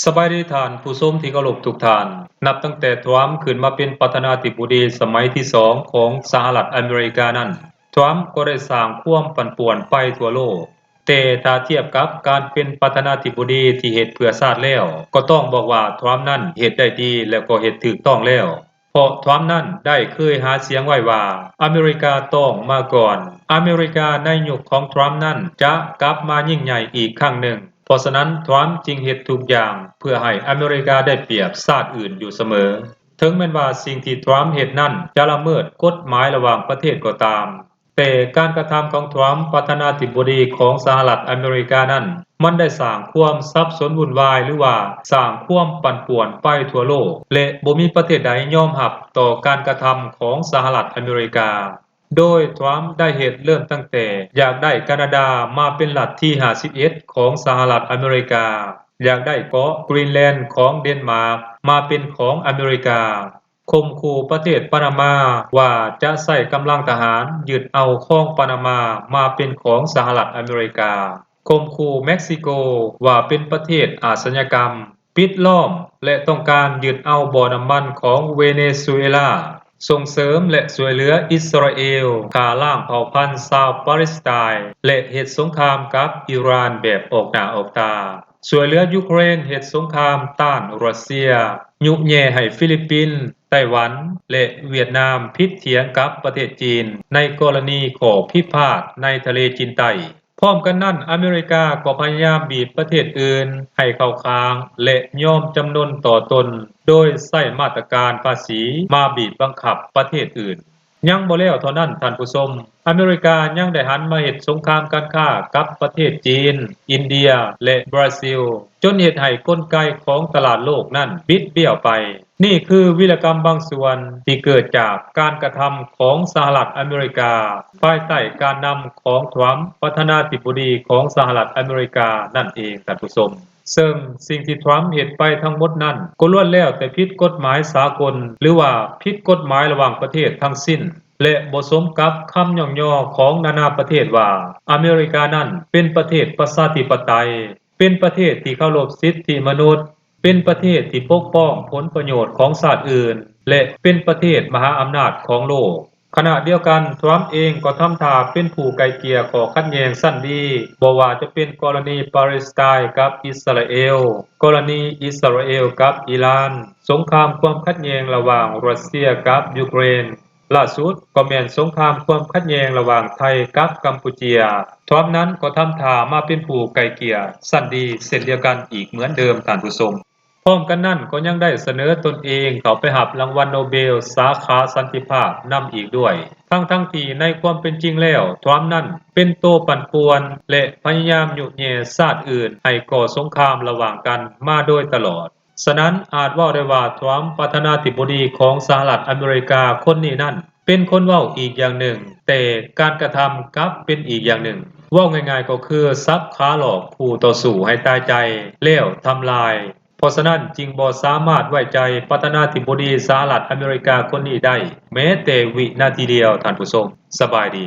ສະບາຍດີທ່ານຜູ້ຊົມທີ່ເຄົາລົບທຸກທ່ານ. ນັບຕັ້ງແຕ່ທຣຳຂຶ້ນມາເປັນປະທານາທິບໍດີສະໄໝທີສອງຂອງສະຫະລັດອາເມລິການັ້ນ, ທຣຳກໍໄດ້ສ້າງຄວາມປັ່ນປ່ວນໄປທົ່ວໂລກ. ແຕ່ຖ້າທຽບກັບການເປັນປະທານາທິບໍດີທີ່ເຮັດເພື່ອຊາດແລ້ວ, ກໍຕ້ອງບອກວ່າທຣຳນັ້ນເຮັດໄດ້ດີ ແລະ ກໍເຮັດຖືກຕ້ອງແລ້ວ. ເພາະທຣຳນັ້ນໄດ້ເຄີຍຫາສຽງໄວ້ວ່າ ອາເມລິກາຕ້ອງມາກ່ອນ. ອາເມລິກາໃນຍຸກຂອງທຣຳນັ້ນຈະກັບມາຍິ່ງໃຫຍ່ອີກຄັ້ງໜຶ່ງ. ເພາະສະນັ້ນ ທຣຳຈຶ່ງເຮັດທຸກຢ່າງເພື່ອໃຫ້ອາເມລິກາໄດ້ປຽບຊາດອື່ນຢູ່ສະເໝີ. ເຖິງແມ່ນວ່າສິ່ງທີ່ທຣຳເຮັດນັ້ນຈະລະເມີດກົດໝາຍລະຫວ່າງປະເທດກໍຕາມ, ແຕ່ການກະທຳຂອງທຣຳ ປະທານາທິບໍດີຂອງສະຫະລັດອາເມລິການັ້ນ ມັນໄດ້ສ້າງຄວາມສັບສົນວຸ່ນວາຍ ຫຼືວ່າສ້າງຄວາມປັ່ນປ່ວນໄປທົ່ວໂລກ ແລະ ບໍ່ມີປະເທດໃດຍອມຮັບຕໍ່ການກະທຳຂອງສະຫະລັດອາເມລິກາ. ໂດຍທຣຳໄດ້ເຮັດເລີ່ມຕັ້ງແຕ່ຢາກໄດ້ການາດາມາເປັນລັດທີຫ້າສິບເອັດຂອງສະຫະລັດອາເມລິກາ, ຢາກໄດ້ເກາະກຣີນແລນຂອງເດນມາກມາເປັນຂອງອາເມລິກາ, ຂົ່ມຂູ່ປະເທດປານາມາວ່າຈະໃຊ້ກຳລັງທະຫານຍຶດເອົາຄອງປານາມາມາເປັນຂອງສະຫະລັດອາເມລິກາ, ຂົ່ມຂູ່ເມັກຊິໂກວ່າເປັນປະເທດອາຊະຍາກຳ, ປິດລ້ອມ ແລະ ຕ້ອງການຍຶດເອົາບໍ່ນ້ຳມັນຂອງເວເນຊູເອລາ, ສົ່ງເສີມ ແລະ ຊ່ວຍເຫຼືອອິດສະຣາເອລຂ້າລ້າງເຜົ່າພັນຊາວປາເລສໄຕນ໌ ແລະ ເຮັດສົງຄາມກັບອີຣານແບບອອກໜ້າອອກຕາ, ຊ່ວຍເຫຼືອຢູເຄຣນເຮັດສົງຄາມຕ້ານຣັດເຊຍ, ຍຸແຍ່ໃຫ້ຟີລິບປິນ, ໄຕ້ຫວັນ ແລະ ຫວຽດນາມຜິດຖຽງກັບປະເທດຈີນໃນກໍລະນີຂໍ້ພິພາດໃນທະເລຈີນໃຕ້. ພ້ອມກັນນັ້ນ, ອາເມລິກາກໍພະຍາຍາມບີບປະເທດອື່ນໃຫ້ເຂົ້າຂ້າງ ແລະ ຍອມຈຳນົນຕໍ່ຕົນ ໂດຍໃຊ້ມາດຕະການພາສີມາບີບບັງຄັບປະເທດອື່ນ. ຍັງບໍ່ແລ້ວເທົ່ານັ້ນທ່ານຜູ້ຊົມ, ອາເມລິກາຍັງໄດ້ຫັນມາເຮັດສົງຄາມການຄ້າກັບປະເທດຈີນ, ອິນເດຍ ແລະ ບຣາຊິລ, ຈົນເຮັດໃຫ້ກົນໄກຂອງຕະຫຼາດໂລກນັ້ນບິດບ້ຽວໄປ. ນີ້ຄືວິລະກຳບາງສ່ວນທີ່ເກີດຈາກການກະທຳຂອງສະຫະລັດອາເມລິກາ ພາຍໃຕ້ການນຳຂອງທຣຳ ປະທານາທິບໍດີຂອງສະຫະລັດອາເມລິການັ້ນເອງທ່ານຜູ້ຊົມ. ເຊິ່ງສິ່ງທີ່ທຣຳເຮັດໄປທັງໝົດນັ້ນ ກໍລ້ວນແລ້ວແຕ່ຜິດກົດໝາຍສາກົນ ຫຼືວ່າຜິດກົດໝາຍລະຫວ່າງປະເທດທັງສິ້ນ ແລະ ບໍ່ສົມກັບຄຳຍ້ອງຍໍຂອງນານາປະເທດວ່າ ອາເມລິການັ້ນເປັນປະເທດປະຊາທິປະໄຕ, ເປັນປະເທດທີ່ເຄົາລົບສິດທິມະນຸດ, ເປັນປະເທດທີ່ປົກປ້ອງຜົນປະໂຫຍດຂອງຊາດອື່ນ ແລະ ເປັນປະເທດມະຫາອຳນາດຂອງໂລກ. ຂະນະດຽວກັນ, ທຣຳເອງກໍທຳທ່າເປັນຜູ້ໄກ່ເກ່ຍຂໍ້ຂັດແຍ່ງຊັ້ນດີ, ບໍ່ວ່າຈະເປັນກໍລະນີປາເລສໄຕນ໌ກັບອິດສະຣາເອລ, ກໍລະນີອິດສະຣາເອລກັບອີຣານ, ສົງຄາມຄວາມຂັດແຍ່ງລະຫວ່າງຣັດເຊຍກັບຢູເຄຣນ, ລ່າສຸດກໍແມ່ນສົງຄາມຄວາມຂັດແຍ່ງລະຫວ່າງໄທກັບກຳປູເຈຍ. ທຣຳນັ້ນກໍທຳທ່າມາເປັນຜູ້ໄກ່ເກ່ຍຊັ້ນດີເຊັ່ນດຽວກັນອີກເໝືອນເດີມທ່ານຜູ້ຊົມ. ພ້ອມກັນນັ້ນກໍຍັງໄດ້ສະເໜີຕົນເອງເຂົ້າໄປຮັບລາງວັນໂນເບລສາຂາສັນຕິພາບນຳອີກດ້ວຍ, ທັງໆທີ່ໃນຄວາມເປັນຈິງແລ້ວ ທຣຳນັ້ນເປັນໂຕປັ່ນປ່ວນ ແລະ ພະຍາຍາມຍຸແຍ່ຊາດອື່ນໃຫ້ກໍ່ສົງຄາມລະຫວ່າງກັນມາໂດຍຕະຫຼອດ. ສະນັ້ນ ອາດເວົ້າໄດ້ວ່າ ທຣຳ ປະທານາທິບໍດີຂອງສະຫະລັດອາເມລິກາຄົນນີ້ນັ້ນ ເປັນຄົນເວົ້າອີກຢ່າງໜຶ່ງ, ແຕ່ການກະທຳກັບເປັນອີກຢ່າງໜຶ່ງ. ເວົ້າງ່າຍໆກໍຄືສັບຂາຫຼອກຄູ່ຕໍ່ສູ້ໃຫ້ຕາຍໃຈ ແລ້ວທຳລາຍ. ເພາະສະນັ້ນຈຶ່ງບໍ່ສາມາດໄວ້ໃຈປະທານາທິບໍດີສະຫະລັດອາເມລິກາຄົນນີ້ໄດ້ ແມ້ແຕ່ວິນາທີດຽວ, ທ່ານຜູ້ຊົມ. ສະບາຍດີ.